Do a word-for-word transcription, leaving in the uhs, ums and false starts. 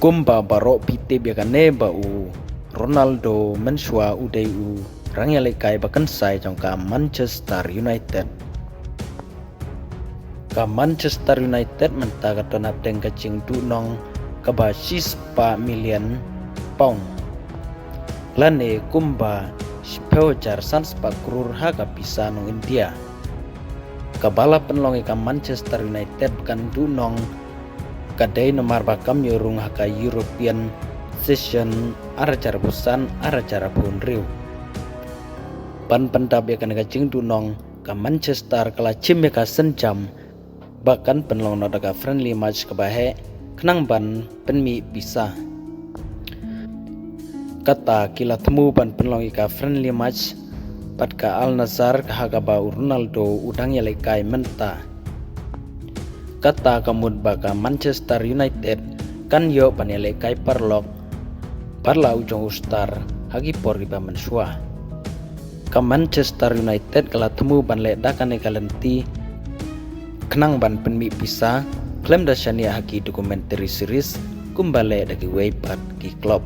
Kumba baroh phi tip ïa kane ba u Ronaldo mynshuwa u dei u rangïalehkai ba kynsai jong ka Manchester United. Ka Manchester United mynta ka don hapdeng ka jingduhnong kaba shispah million pound, lane kumba shiphew hajar san spah klur ha ka pisa nong India. Kaba la pynlong ïa ka Manchester United kan duhnong ka dei namar ba kam ïoh rung ha ka European Session ar hajar arphew san ar hajar arphew hynriew. Ban pyndap ïa kane ka jingduhnong, ka Manchester ka la shim ïa ka sienjam ba kan pynlong noh da ka friendly match kaba heh khnang ban pynmih pisa. Kata ki la thmu ban pynlong ïa ka friendly match bad ka Al Nassr ha kaba u Ronaldo u dang ïalehkai mynta. Kata ka mut ba ka Manchester United kan ïoh ban ïalehkai paralok bad la u jong u star ha ki por kiba mynshuwa. Ka Manchester United ka la thmu ban leh da kane ka lynti khnang ban pynmih pisa khlem da shaniah ha ki documentary series kumba leh da kiwei pat ki club.